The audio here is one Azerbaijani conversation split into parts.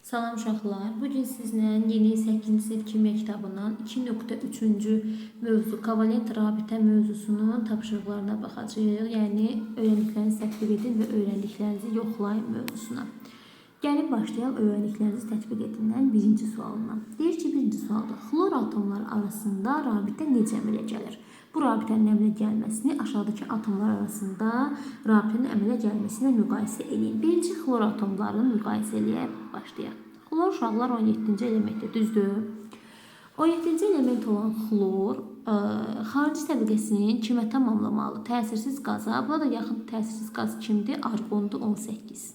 Salam uşaqlar. Bugün sizlə yeni 8-ci sinif kimya kitabından 2.3-cü mövzu kovalent rabitə mövzusunun tapşırıqlarına baxacağıq. Yəni öyrəndiklərinizi tətbiq edin və öyrəndiklərinizi yoxlayın mövzusuna. Gəlin başlayaq öyrəndiklərinizi tətbiq edindən birinci sualına. Deyir ki, birinci sualda xlor atomları arasında rabitə necə əmələ gəlir? Bu rabitənin əmələ gəlməsini aşağıdakı atomlar arasında rabitənin əmələ gəlməsi ilə müqayisə eləyin. Birinci xlor atomlarını müqayisə eləyək, başlayaq. Xlor uşaqlar 17-ci elementdir, düzdür? 17-ci element olan xlor xarici təbəqəsini kimə tamamlamalıdır? Təsirsiz qaza. Buna da yaxın təsirsiz qaz kimdir? Arqondur 18.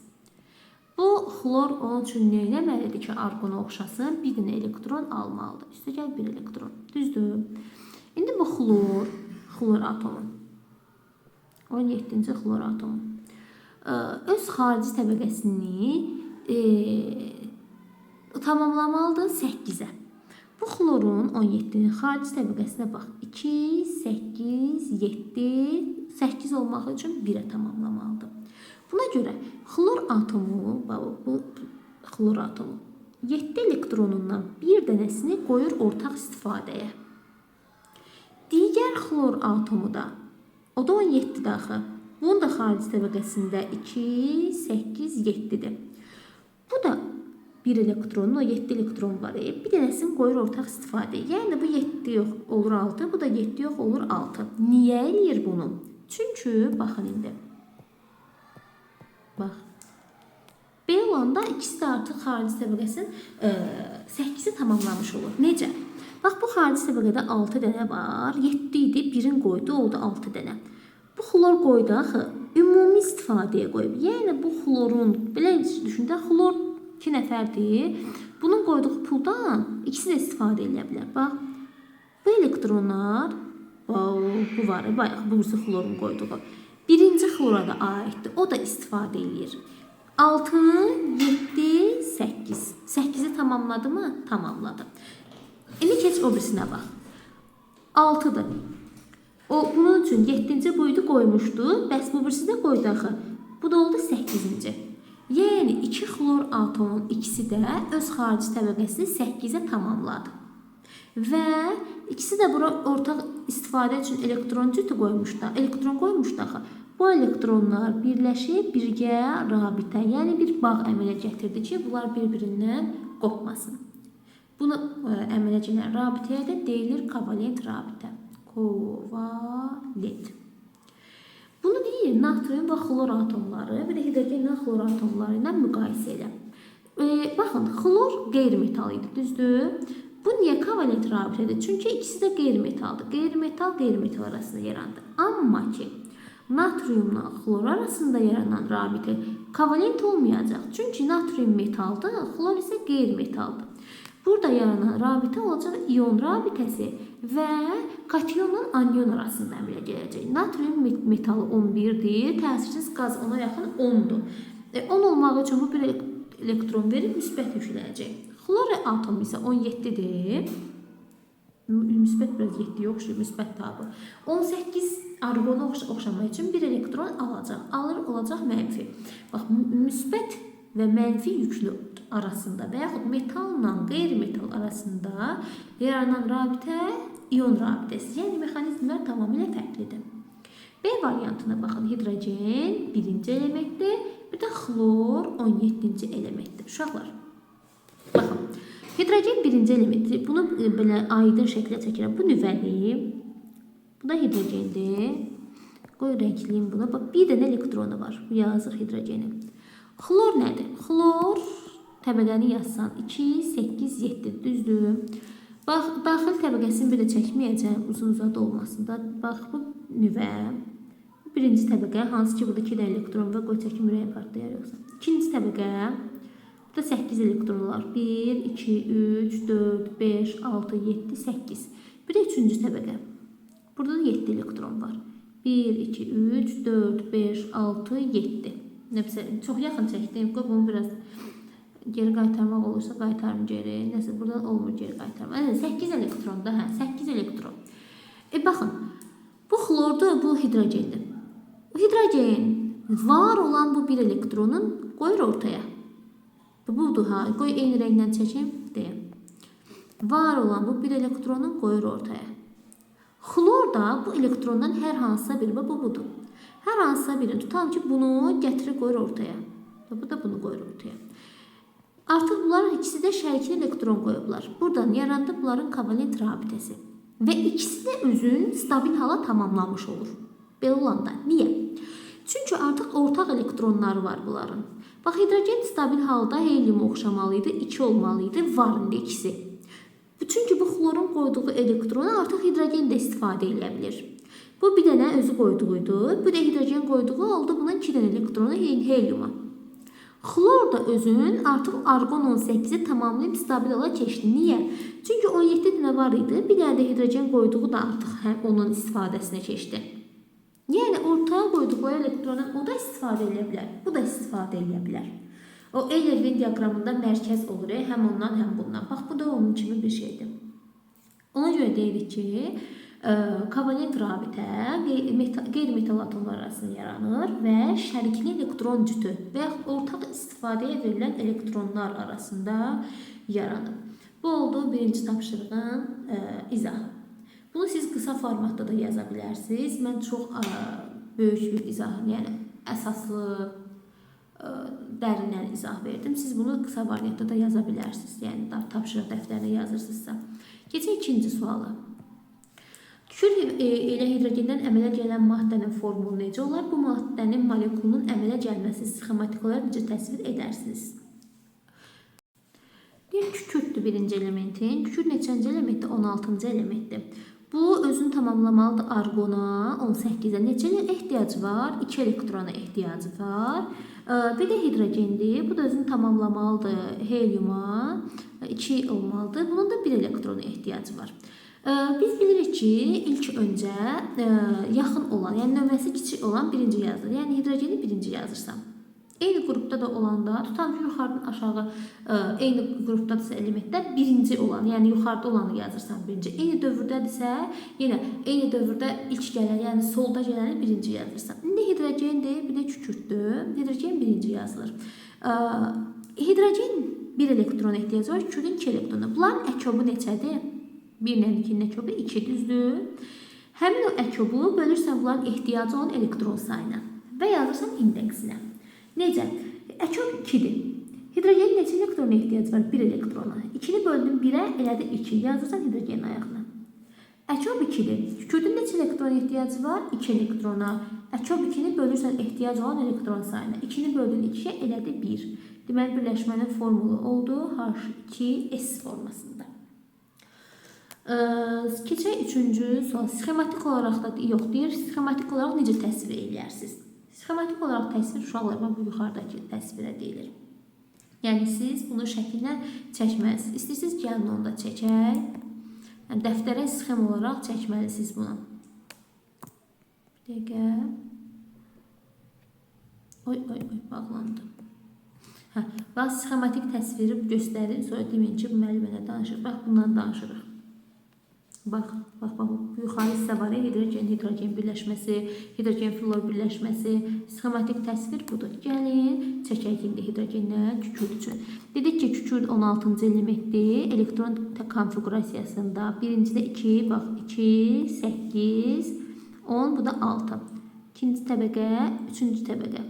Bu xlor onun üçün nə etməlidir ki, arqona oxşasın? Bir dənə elektron almalıdır. Üstəgəl bir elektron. Düzdür? İndi bu xlor, xlor atomu. 17-ci xlor atomu. Öz xarici təbəqəsini tamamlamalıdır 8-ə. Bu xlorun 17-nin xarici təbəqəsinə bax. 2, 8, 7, 8 olmaq üçün 1-ə tamamlamalıdır. Buna görə xlor atomu, bu xlor atomu 7 elektronundan bir dənəsini qoyur ortaq istifadəyə. Digər xlor atomu da, o da 17-dir axı. Bunun da xarici təbəqəsində 2, 8, 7-dir. Bu da bir elektronun, o 7 elektron var. Bir dənəsini qoyur ortaq istifadəyə. Yəni bu 7 yox olur 6, bu da 7 yox olur 6. Niyə eləyir bunu? Çünki, baxın indi. Bax. Belə olanda ikisi də artıq xarici təbəqəsinin 8-i tamamlamış olur. Necə? Bax, bu xarici təbəqədə 6 dənə var. 7 idi, birini qoydu, oldu 6 dənə. Bu xlor qoydu axı, ümumi istifadəyə qoyub. Yəni bu xlorun, belə düşün də, xlor 2 nəfərdir. Bunun qoyduğu puldan ikisi də istifadə edə bilər. Bax, bu elektronlar, bu var, bayaq, bu birisi xlorun qoyduğu. Birinci xlora da aiddir, o da istifadə eləyir. 6, 7, 8. 8-i tamamladı mı? Tamamladı. İndi keç o birisinə bax. 6-dır. O, bunun üçün 7-ci buydu qoymuşdu. Bəs bu birisi də qoydu axı. Bu da oldu 8-ci. Yəni 2 xlor atomunun ikisi də öz xarici təbəqəsini 8-ə tamamladı. Və ikisi də bura ortaq istifadə üçün elektron cütü qoymuşdu. Elektron qoymuşdu axı. Bu elektronlar birləşib birgə rabitə, yəni bir bağ əmələ gətirdi ki, bunlar bir-birindən qopmasın. Bunu əmələ gələn rabitəyə də deyilir kovalent rabitə. Kovalent. Bunu deyir natrium və xlor atomları, bir də hidrogenlə xlor atomları ilə müqayisə elə. Baxın, xlor qeyri-metal idi, düzdür? Bu niyə kovalent rabitədir? Çünki ikisi də qeyri-metaldır. Qeyri-metal, qeyri-metal arasında yarandı. Amma ki, natriumla xlor arasında yaranan rabitə kovalent olmayacaq. Çünki natrium metaldır, xlor isə qeyri-metaldır. Burada yaranan rabitə olacaq ion rabitəsi və kationla anion arasında əmələ gələcək. Natrium metalı 11-dir, təsirsiz qaz ona yaxın 10-dur. 10 olmaq üçün bu bir elektron verib müsbət yüklənəcək. Xlor atomu isə 17-dir. Müsbət biraz 7 yox, müsbət tabı. 18 arqona oxşamaq üçün bir elektron alacaq. Alır, olacaq mənfi. Bax, müsbət və mənfi yüklü arasında və yaxud metalla qeyri-metal arasında yaranan rabitə ion rabitəsi. Yəni mexanizmlər tamamilə fərqlidir. B variantına baxın. Hidrogen birinci elementdir, bir də xlor 17-ci elementdir. Uşaqlar, baxın. Hidrogen birinci elementdir. Bunu belə aydın şəkildə çəkirəm. Bu nüvədir. Bu da hidrogendir. Qoy rəngliyim buna. Bax, bir dənə elektronu var. Bu yazıq hidrogenin. Xlor nədir? Xlor təbəqəni yazsan 2, 8, 7 düzdür. Bax, daxil təbəqəsini bir də çəkməyəcəm. Uzun uzadı olmasın da. Bax, bu nüvə. Bu birinci təbəqə, hansı ki, burada 2 dənə elektron var. Qoy çəkim, ürəyim partlayar yoxsa. İkinci təbəqə. Burada 8 elektron var. 1, 2, 3, 4, 5, 6, 7, 8. Bir də üçüncü təbəqə. Burada da 7 elektron var. 1, 2, 3, 4, 5, 6, 7. Nəsə, çox yaxın çəkdim. Qoy bunu biraz geri qaytarmaq olursa qaytarım geri. Nəsə, buradan olmur geri qaytarmaq. Yəni, 8 elektron da, hə, 8 elektron. Baxın, bu xlordur, bu hidrogendir. Bu hidrogen var olan bu bir elektronun qoyur ortaya. Budur ha. Qoy eyni rənglə çəkim. Deyim. Var olan bu bir elektronun qoyur ortaya. Xlor da bu elektrondan hər hansısa biri, bu budur. Hər hansısa birini tutalım ki, bunu gətirir qoyur ortaya. Bu da bunu qoyur ortaya. Artıq bunların ikisi də şərikli elektron qoyublar. Buradan yarandı bunların kovalent rabitəsi. Və ikisi də özün stabil hala tamamlamış olur. Belə olanda. Niyə? Çünki artıq ortaq elektronları var bunların. Bax, hidrogen stabil halda heliuma oxşamalı idi, 2 olmalı idi, var indi ikisi. Çünki bu xlorun qoyduğu elektronu artıq hidrogen də istifadə edə bilir. Bu bir dənə özü qoyduğuydu. Bu da hidrogen qoyduğu oldu bunun 2 dənə elektronu heliuma. Xlor da özün artıq arqon 18-i tamamlayıb stabil hala keçdi. Niyə? Çünki 17 dənə var idi. Bir dənə də hidrogen qoyduğu da artıq həm onun istifadəsinə keçdi. Yəni ortaya qoyduqları elektrondan o da istifadə edə bilər, bu da istifadə edə bilər. O Euler-Venn diaqramında mərkəz olur, həm ondan, həm bundan. Bax, bu da onun kimi bir şeydir. Ona görə deyirik ki, kovalent rabitə qeyri-metal atomlar arasında yaranır və şərikli elektron cütü və yaxud ortaq istifadəyə verilən elektronlar arasında yaranır. Bu oldu birinci tapşırığın izahı. Bunu siz qısa formatda da yaza bilərsiniz. Mən çox böyük bir izah, yəni əsaslı, dərindən izah verdim. Siz bunu qısa variantda da yaza bilərsiniz. Yəni tapşırıq dəftərinə yazırsınızsa. Keçək ikinci suala. Kükürt ilə hidrogendən əmələ gələn maddənin formulu necə olar? Bu maddənin molekulunun əmələ gəlməsini sxematik olaraq necə təsvir edərsiniz? Deyək, kükürtdür birinci elementin. Kükürt neçənci elementdir? 16-cı elementdir. Bu, özünü tamamlamalıdır arqona, 18-ə. Neçə ehtiyacı var? 2 elektrona ehtiyacı var. Bir də hidrogendir. Bu da özünü tamamlamalıdır heliuma, 2 olmalıdır. Bunun da 1 elektrona ehtiyacı var. Biz bilirik ki, ilk öncə yaxın olan, yəni nömrəsi kiçik olan birinci yazılır. Yəni hidrogeni birinci yazırsan. Eyni qrupda da olanda, tutam ki, yuxarıdan aşağı eyni qrupdadırsa elementlər birinci olan, yəni yuxarıda olanı yazırsan birinci. Eyni dövrdədirsə, yenə eyni dövrdə ilk gələn, yəni solda gələni birinci yazırsan. İndi hidrogendir, bir də kükürtdür. Hidrogen birinci yazılır. Hidrogen bir elektrona ehtiyacı var, kükürdün 2 elektrona. Bunların əkobu neçədir? 1 ilə 2-nin əkobu 2, düzdür. Həmin o əkobu bölürsən bunların ehtiyacı olan elektron sayına və yazırsan indeksinə. Necə? Əkob 2-dir. Hidrogenin neçə elektrona ehtiyacı var? 1 elektrona. 2-ni böldün 1-ə, elədi 2. Yazırsan hidrogenin ayağına. Əkob 2-dir. Kükürdün neçə elektrona ehtiyacı var? 2 elektrona. Əkob 2-ni bölürsən ehtiyacı olan elektron sayına. 2-ni böldün 2-yə, elədi 1. Deməli, birləşmənin formulu oldu H2S formasında. Keçək üçüncü sual. Sxematik olaraq da yox deyir. Sxematik olaraq necə təsvir eləyərsiniz? Sxematik olaraq təsvir uşaqlar, bu yuxarıdakı təsvirə deyilir. Yəni siz bunu şəkillə çəkməlisiniz. İstəyirsiniz gəlin onu da çəkək. Yəni dəftərə sxem olaraq çəkməlisiniz bunu. Bir dəqiqə. Oy, oy, oy, bağlandı. Hə, bax, sxematik təsviri göstərin. Sonra deməyin ki, müəllimə nə danışır. Bax, bundan danışırıq. Bax, bax, bax, bu yuxarı hissə var ya, hidrogen, hidrogen birləşməsi, hidrogen flor birləşməsi, sxematik təsvir budur. Gəlin, çəkək indi hidrogenlə kükürd üçün. Dedik ki, kükürd 16-cı elementdir. Elektron konfiqurasiyasında birincidə 2, bax, 2, 8, 10, bu da 6. İkinci təbəqə, üçüncü təbəqə.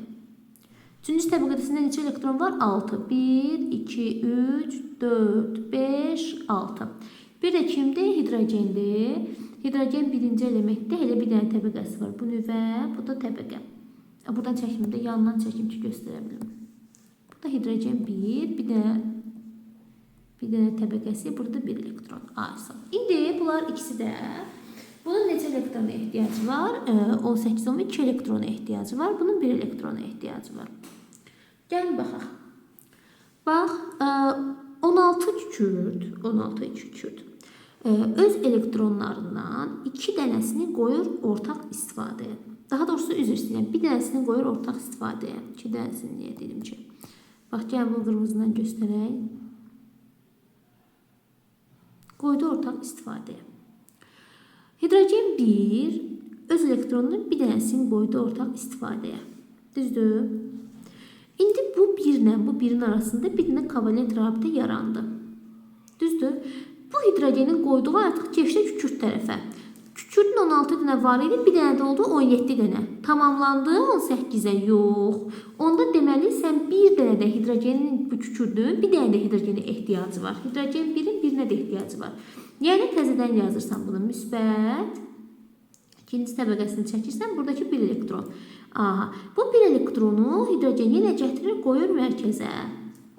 Üçüncü təbəqəsində neçə elektron var? 6. 1, 2, 3, 4, 5, 6. Bir də kimdir? Hidrogendir. Hidrogen birinci elementdir. Elə bir dənə təbəqəsi var. Bu nüvə, bu da təbəqə. Buradan çəkim də, yandan çəkim ki, göstərə bilim. Bu da hidrogen 1, bir dənə təbəqəsi, burada bir elektron. Aysan. İndi bunlar ikisi də, bunun neçə elektrona ehtiyacı var? 18, 12 elektrona ehtiyacı var. Bunun bir elektrona ehtiyacı var. Gəlin baxaq. Bax, 16 kükürt, 16 kükürt. Öz elektronlarından 2 dənəsini qoyur ortaq istifadəyə. Daha doğrusu üzr istəyirəm, bir dənəsini qoyur ortaq istifadəyə. 2 dənəsini niyə dedim ki? Bax, gəl bunu qırmızından göstərək. Qoydu ortaq istifadəyə. Hidrogen 1 öz elektronunun bir dənəsini qoydu ortaq istifadəyə. Düzdür? İndi bu 1 ilə bu 1-in arasında bir dənə kovalent rabitə yarandı. Düzdür? Bu hidrogenin qoyduğu artıq keçdi kükürt tərəfə. Kükürdün 16 dənə var idi, bir dənə də oldu 17 dənə. Tamamlandı 18-ə? Yox. Onda deməli sən bir dənə də hidrogenin bu kükürdün, bir dənə də hidrogenə ehtiyacı var. Hidrogen 1-in birinə də ehtiyacı var. Yəni təzədən yazırsan bunu müsbət. İkinci təbəqəsini çəkirsən, buradakı bir elektron. Aha, bu bir elektronu hidrogen yenə gətirir, qoyur mərkəzə.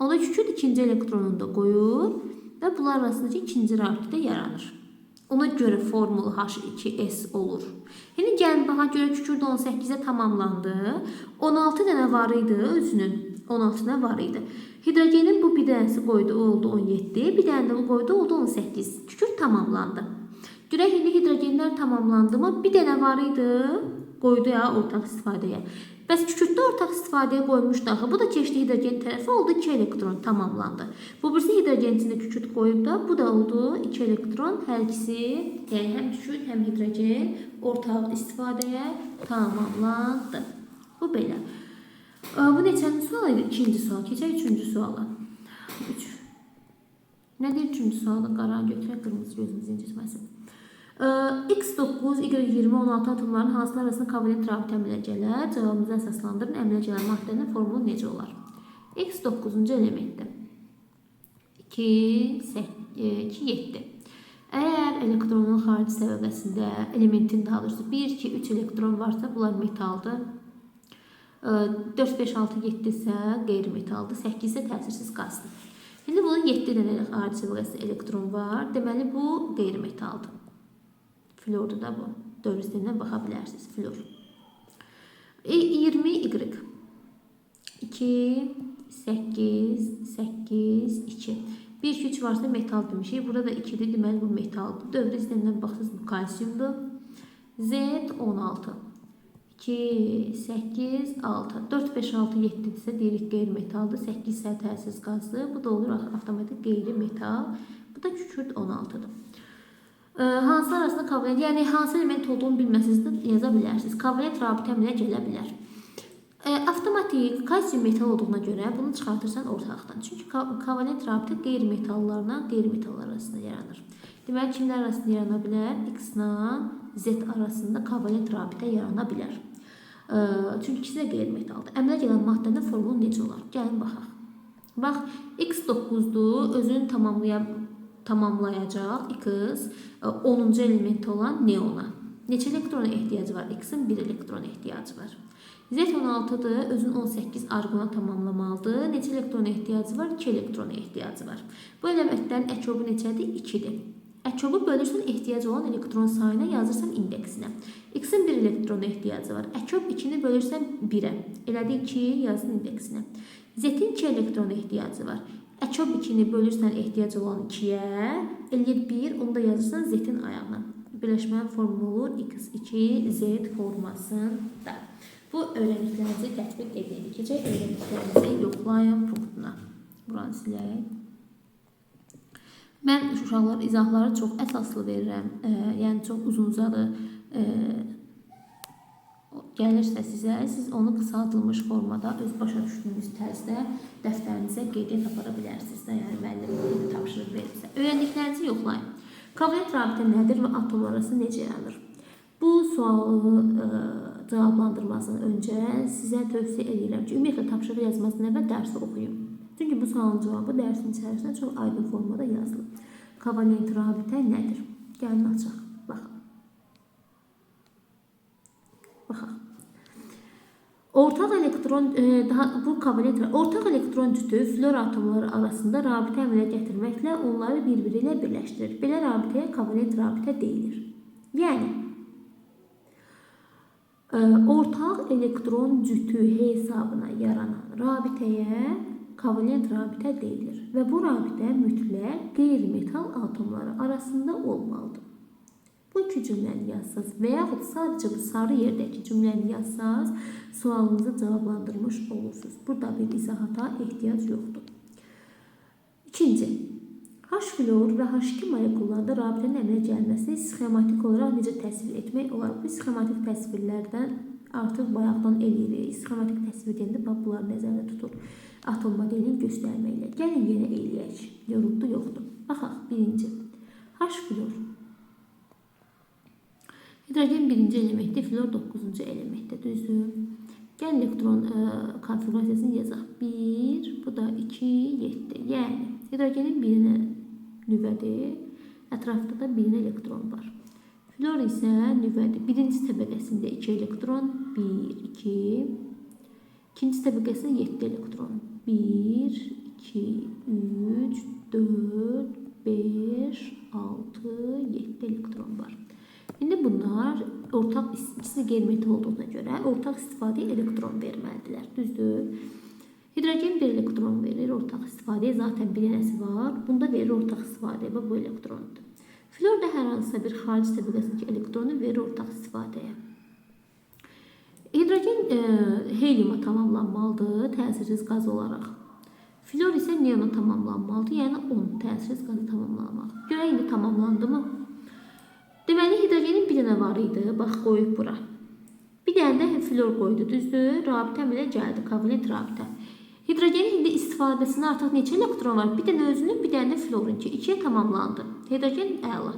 Onda kükürt ikinci elektronunu da qoyur və bunlar arasındakı ikinci rabitə yaranır. Ona görə formulu H2S olur. İndi gəlin baxa görə kükürt 18-ə tamamlandı. 16 dənə var idi özünün. 16 dənə var idi. Hidrogenin bu bir dənəsi qoydu, oldu 17. Bir dənə də bu qoydu, oldu 18. Kükürt tamamlandı. Görək indi hidrogenlər tamamlandı mı? Bir dənə var idi, qoydu ya ortaq istifadəyə. Bəs kükürddə ortaq istifadəyə qoymuşdu axı. Bu da keçdi hidrogen tərəfə, oldu 2 elektron, tamamlandı. Bu birisi hidrogen içində kükürt qoyub da, bu da oldu 2 elektron. Hər ikisi, yəni həm kükürt, həm hidrogen ortaq istifadəyə tamamlandı. Bu belə. Bu neçənci sual idi? İkinci sual. Keçək üçüncü suala. 3. Nədir üçüncü sualda? Qara götürək, qırmızı gözümüzü incitməsin. X9, Y20, 16 atomların hansılar arasında kovalent rabitə əmələ gələr? Cavabınızı əsaslandırın. Əmələ gələn maddənin formulu necə olar? X 9-cu elementdir. 2, 2, 7. Əgər elektronun xarici təbəqəsində elementin daha doğrusu 1, 2, 3 elektron varsa, bunlar metaldır. 4, 5, 6, 7 isə qeyri-metaldır. 8 isə təsirsiz qazdır. İndi bunun 7 dənə xarici təbəqəsində elektron var. Deməli, bu qeyri-metaldır. Flordur da bu. Dövr sisteminə baxa bilərsiniz. Flor. 20 Y. 2, 8, 8, 2. 1, 2, 3 varsa metal demişik. Burada da 2-dir. Deməli, bu metaldır. Dövr sistemindən baxsaz, bu kalsiumdur. Z 16. 2, 8, 6. 4, 5, 6, 7 isə deyirik qeyri-metaldır. 8 isə təsirsiz qazdır. Bu da olur avtomatik qeyri-metal. Bu da kükürt 16-dır. Hansı arasında kovalent, yəni hansı element olduğunu bilməsəniz də yaza bilərsiniz. Kovalent rabitə əmələ gələ bilər. Avtomatik kalsium metal olduğuna görə bunu çıxartırsan ortalıqdan. Çünki kovalent rabitə qeyri-metallarla qeyri-metallar arasında yaranır. Deməli, kimlər arasında yarana bilər? X ilə Z arasında kovalent rabitə yarana bilər. Çünki ikisi də qeyri-metaldır. Əmələ gələn maddənin formulu necə olar? Gəlin baxaq. Bax, X 9-dur, özünü tamamlayacaq X 10-cu elementi olan neona. Neçə elektrona ehtiyacı var? X-in 1 elektrona ehtiyacı var. Z 16-dır, özünü 18 arqona tamamlamalıdır. Neçə elektrona ehtiyacı var? 2 elektrona ehtiyacı var. Bu elementlərin əkobu neçədir? 2-dir. Əkobu bölürsən ehtiyacı olan elektron sayına, yazırsan indeksinə. X-in 1 elektrona ehtiyacı var. Əkob 2-ni bölürsən 1-ə. Elədi 2, yazın indeksinə. Z-in 2 elektrona ehtiyacı var. Əkob 2-ni bölürsən ehtiyacı olan 2-yə, eləyir 1, onu da yazırsan Z-in ayağına. Birləşmənin formulu olur X2 Z formasında. Bu öyrəndiklərinizi tətbiq edin. Keçək öyrəndiklərinizi yoxlayın punktuna. Buranı silək. Mən uşaqlar izahları çox əsaslı verirəm. Yəni çox uzun-uzadı gəlirsə sizə, siz onu qısaldılmış formada öz başa düşdüyünüz tərzdə dəftərinizə qeydiyyat apara bilərsiniz də. Yəni müəllim nə tapşırıq verirsə. Öyrəndiklərinizi yoxlayın. Kovalent rabitə nədir və atomlar arası necə yaranır? Bu sualı cavablandırmazdan öncə sizə tövsiyə edirəm ki, ümumiyyətlə tapşırıq yazmazdan əvvəl dərsi oxuyun. Çünki bu sualın cavabı dərsin içərisində çox aydın formada yazılıb. Kovalent rabitə nədir? Gəlin açaq. Baxın. Baxaq. Ortaq elektron daha bu kovalent ortaq elektron cütü flor atomları arasında rabitə əmələ gətirməklə onları bir-biri ilə birləşdirir. Belə rabitəyə kovalent rabitə deyilir. Yəni ortaq elektron cütü hesabına yaranan rabitəyə kovalent rabitə deyilir və bu rabitə mütləq qeyri-metal atomları arasında olmalıdır. Bu iki cümləni yazsaz və yaxud sadəcə bu sarı yerdəki cümləni yazsaz, sualınızı cavablandırmış olursunuz. Burada bir izahata ehtiyac yoxdur. İkinci, H-flor və H2 molekullarında rabitənin əmələ gəlməsini sxematik olaraq necə təsvir etmək olar? Bu sxematik təsvirlərdən Artıq bayaqdan eləyirik. Sxematik təsvir edəndə bax bunları nəzərdə tutur. Atom modelini göstərməklə. Gəlin yenə eləyək. Yoruldu, yoxdur. Baxaq, birinci. H flor. Hidrogen birinci elementdir, flor 9-cu elementdir. Düzdür? Gəl elektron konfiqurasiyasını yazaq. 1, bu da 2, 7. Yəni, hidrogenin birinə nüvədir. Ətrafda da birinə elektron var. Flor isə nüvədir. Birinci təbəqəsində 2 elektron, 1, 2. İkinci təbəqəsində 7 elektron. 1, 2, 3, 4, 5, 6, 7 elektron var. İndi bunlar ortaq, ikisi qeyri-metal olduğuna görə ortaq istifadəyə elektron verməlidirlər. Düzdür? Hidrogen bir elektron verir ortaq istifadəyə. Zaten bir dənəsi var. Bunda verir ortaq istifadəyə. Bu elektrondur. Flor da hər hansısa bir xarici təbəqəsindəki elektronu verir ortaq istifadəyə. Hidrogen heliuma tamamlanmalıdır təsirsiz qaz olaraq. Flor isə neona tamamlanmalıdır. Yəni 10 təsirsiz qaza tamamlanmalıdır. Görək indi tamamlandı mı? Deməli, hidrogenin bir dənə var idi. Bax, qoyub bura. Bir dənə də flor qoydu. Düzdür? Rabitə belə gəldi. Kovalent rabitə. Hidrogenin indi istifadəsinə artıq neçə elektron var? Bir dənə özünün, bir dənə də florun ki, 2-yə tamamlandı. Hidrogen əla.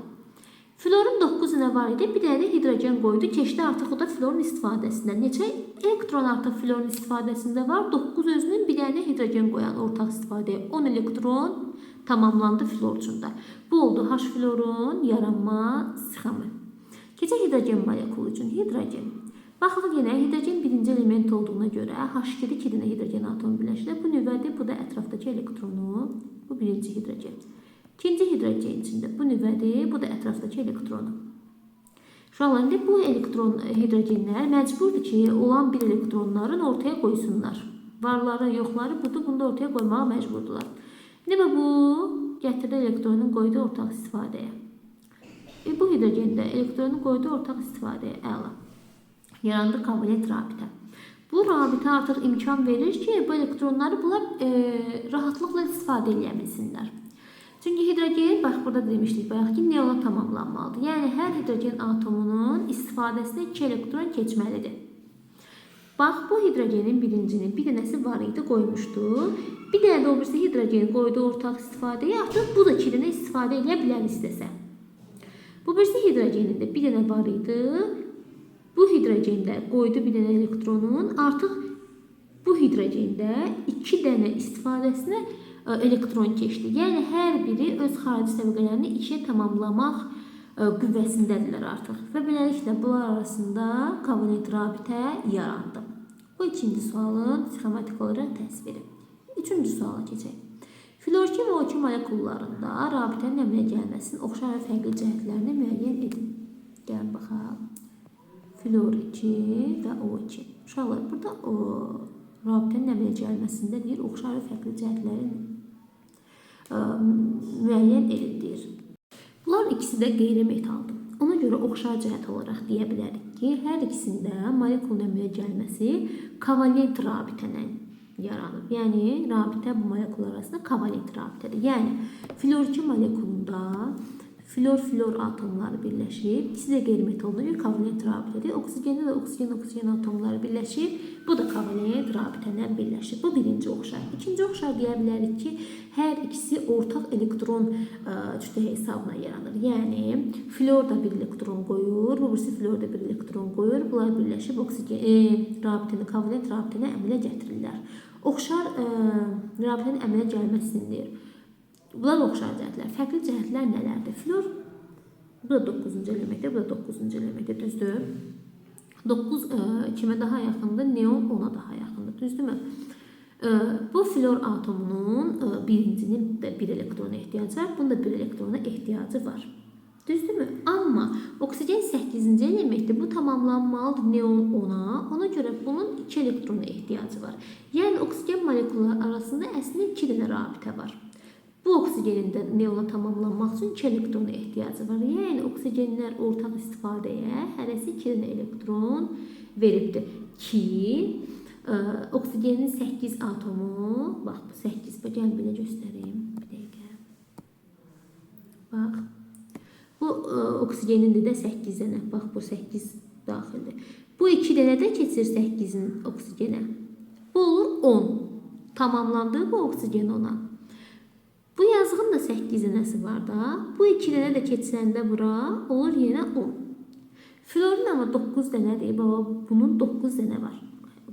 Florun 9 dənə var idi, bir dənə də hidrogen qoydu. Keçdi artıq o da florun istifadəsində. Neçə elektron artıq florun istifadəsində var? 9 özünün, bir dənə hidrogen qoyan ortaq istifadəyə 10 elektron tamamlandı flor üçün də. Bu oldu H florun yaranma sxemi. Keçək hidrogen molekulu üçün. Hidrogen. Baxaq yenə hidrogen birinci element olduğuna görə H2-də 2 dənə hidrogen atomu birləşir. Bu nüvədir, bu da ətrafdakı elektronu. Bu birinci hidrogen. İkinci hidrogen içində bu nüvədir, bu da ətrafdakı elektronu. Uşaqlar, indi bu elektron hidrogenlər məcburdur ki, olan bir elektronların ortaya qoysunlar. Varları, yoxları budur, bunu da ortaya qoymağa məcburdular. İndi bu gətirdi elektronun qoydu ortaq istifadəyə. Bu hidrogen də elektronu qoydu ortaq istifadəyə. Əla. Yarandı kovalent rabitə. Bu rabitə artıq imkan verir ki, bu elektronları bunlar rahatlıqla istifadə edə bilsinlər. Çünki hidrogen, bax burada demişdik bayaq ki, neona tamamlanmalıdır. Yəni, hər hidrogen atomunun istifadəsinə 2 elektron keçməlidir. Bax, bu hidrogenin birincinin bir dənəsi var idi, qoymuşdu. Bir dənə də o birisi hidrogen qoydu ortaq istifadəyə, artıq bu da 2 dənə istifadə edə bilər istəsə. Bu birisi hidrogenin də bir dənə var idi. Bu hidrogendə qoydu bir dənə elektronun, artıq bu hidrogendə 2 dənə istifadəsinə elektron keçdi. Yəni, hər biri öz xarici təbəqələrini 2-yə tamamlamaq qüvvəsindədirlər artıq. Və beləliklə, bunlar arasında kovalent rabitə yarandı. Bu ikinci sualın sxematik olaraq təsviri. Üçüncü suala keçək. Flor 2 və O2 molekullarında rabitənin əmələ gəlməsinin oxşar və fərqli cəhətlərini müəyyən edin. Gəlin baxaq. Flor 2 və O2. Uşaqlar, burada o rabitənin əmələ gəlməsində deyir, oxşar və fərqli cəhətlərin müəyyən edin deyir. Bunlar ikisi də qeyri-metaldır. Ona görə oxşar cəhət olaraq deyə bilərik ki, hər ikisində molekulun əmələ gəlməsi kovalent rabitə ilə yaranır. Yəni, rabitə bu molekullar arasında kovalent rabitədir. Yəni, flor 2 molekulunda flor-flor atomları birləşib, ikisi də qeyri-metal olduğuna görə kovalent rabitədir. Oksigendə də oksigen-oksigen atomları birləşib, bu da kovalent rabitə ilə birləşir. Bu birinci oxşar. İkinci oxşar deyə bilərik ki, hər ikisi ortaq elektron cütə hesabına yaranır. Yəni, flor da bir elektron qoyur, bu birisi flor da bir elektron qoyur. Bunlar birləşib oksigen rabitəni, kovalent rabitəni əmələ gətirirlər. Oxşar rabitənin əmələ gəlməsini deyir. Bunlar oxşar cəhətlər. Fərqli cəhətlər nələrdir? Flor, bu da 9-cu elementdir, bu da 9-cu elementdir, düzdür? 9 kimə daha yaxındır? Neon ona daha yaxındır, düzdürmü? Bu flor atomunun birincinin də bir elektrona ehtiyacı var, bunun da bir elektrona ehtiyacı var. Düzdürmü? Amma oksigen 8-ci elementdir. Bu tamamlanmalıdır neon 10-a. Ona görə bunun 2 elektrona ehtiyacı var. Yəni, oksigen molekulları arasında əslində 2 dənə rabitə var. Bu oksigenin də neona tamamlanmaq üçün 2 elektrona ehtiyacı var. Yəni, oksigenlər ortaq istifadəyə hərəsi 2 dənə elektron veribdir ki, oksigenin 8 atomu, bax bu 8, bax, gəl belə göstərim bir dəqiqə. Bax, bu oksigenin də 8 dənə, bax bu 8 daxildir. Bu 2 dənə də keçir 8-in oksigenə. Bu olur 10. Tamamlandı bu oksigen ona. Bu yazığın da 8 dənəsi var da. Bu 2 dənə də keçsəndə bura olur yenə 10. Florin amma 9 dənədir. Baba, bunun 9 dənə var.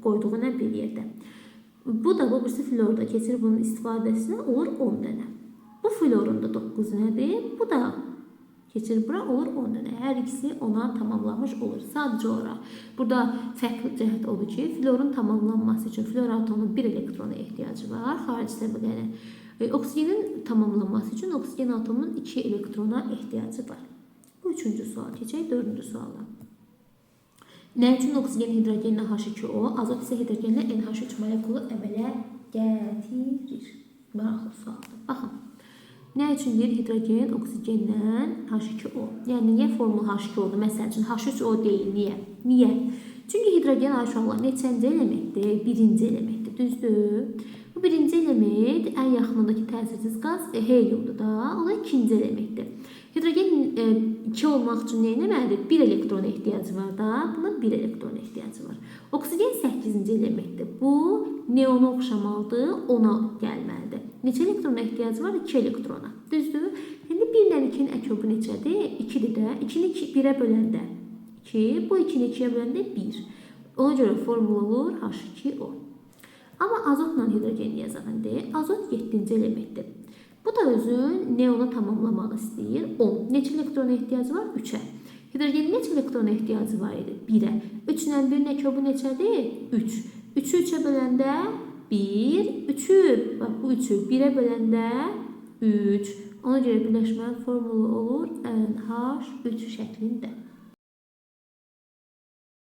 Qoyduğu ilə bir yerdə. Bu da bu birisi flor da keçir bunun istifadəsinə olur 10 dənə. Bu florun da 9 dənədir. Bu da keçir bura olur 10 dənə. Hər ikisi ona tamamlamış olur. Sadəcə olaraq burada fərqli cəhət odur ki, florun tamamlanması üçün flor atomunun 1 elektrona ehtiyacı var xarici təbəqənin. Oksigenin tamamlanması üçün oksigen atomunun 2 elektrona ehtiyacı var. Bu üçüncü sual. Keçək dördüncü suala. Nə üçün oksigen hidrogenlə H2O, azot isə hidrogenlə NH3 molekulu əmələ gətirir? Maraqlı sualdır. Baxın. Nə üçün deyir hidrogen oksigenlə H2O? Yəni niyə formul H2O-dur? Məsəl üçün H3O deyil. Niyə? Niyə? Çünki hidrogen uşaqlar neçənci elementdir? Birinci elementdir. Düzdür? Bu birinci element ən yaxınındakı təsirsiz qaz heliumdur da. O da ikinci elementdir. Hidrogen 2 olmaq üçün nə etməlidir? 1 elektrona ehtiyacı var da. Buna 1 elektrona ehtiyacı var. Oksigen 8-ci elementdir. Bu neona oxşamalıdır, ona gəlməlidir. Neçə elektrona ehtiyacı var? 2 elektrona. Düzdür? İndi 1 ilə 2-nin əkobu neçədir? 2-dir də. 2-ni 1-ə böləndə 2, bu 2-ni 2-yə böləndə 1. Ona görə formul olur H2O. Amma azotla hidrogeni yazaq indi. Azot 7-ci elementdir. Bu da özün neona tamamlamaq istəyir. 10. Neçə elektrona ehtiyacı var? 3-ə. Hidrogenin neçə elektrona ehtiyacı var idi? 1-ə. 3 ilə 1-in əkobu neçədir? 3. 3-ü 3-ə böləndə 1. 3-ü, bax bu 3-ü 1-ə böləndə 3. Ona görə birləşmənin formulu olur NH3 şəklində.